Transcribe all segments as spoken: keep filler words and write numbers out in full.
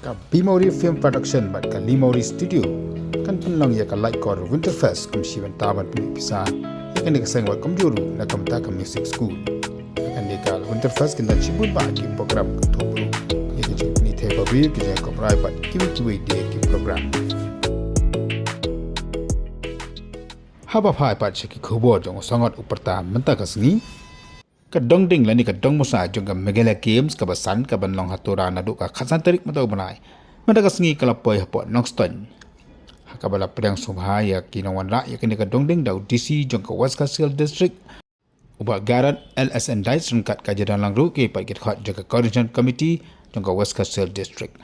Ka Bimori Film Production bad ka Limori Studio kan pynlong ïa ka Laitkor Winterfest kum shi bynta ban pynmih pisa ïa kane ka seng bad kumjuh ruh na ka bynta ka music school. Ïa kane ka Winterfest kan don shibun bah ki program, ka thung bru, ïa ka jingpynïaid thep ba biang, ka jingïakob rai bad kiwei kiwei de ki program. Haba phai pat sha ki khubor jong u sangot u pyrta mynta ka sngi. Ka dongding lane ka dongmusa jong ka Meghalaya Games kaba san kaban long ha Tura naduh ka khatsan tarik mynta u bnai mynta ka sngi ka la poi hapoh Nongstoiñ, ha kaba la pdiang sngewbha ïa ki nongwanrah ïa kane ka dongding da u D C jong ka West Khasi Hills District, u Bah Garod L S N Dykes, ryngkat ka Jadon Langru, kiwei pat ki dkhot jong ka Coordination Committee jong ka West Khasi Hills District.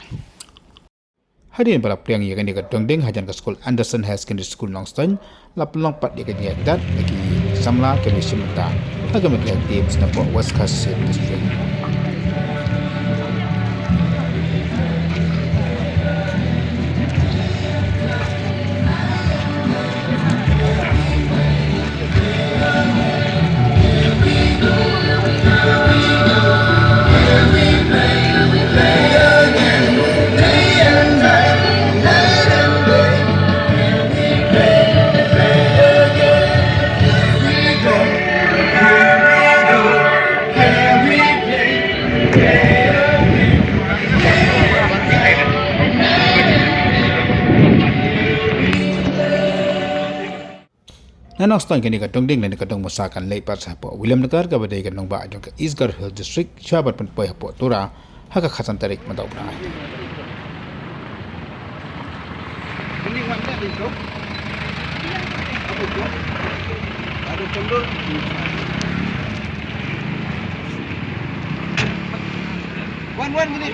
Hadien ba la pdiang ïa kane ka dongding hajan ka skul Anderson Higher Secondary School Nongstoiñ, la pynlong pat ïa ka jingïaid dat na ki samla kiba shim bynta ha ka Meghalaya Games napoh West Khasi Hills District. Na Nongstoiñ kane ka dongding lane ka dongmusa kan leit pat sha hapoh Williamnagar kaba dei ka nongbah jong ka East Garo Hills District shuwa ban pynpoi hapoh Tura ha ka khatsan tarik mynta u bnai. One, one minute,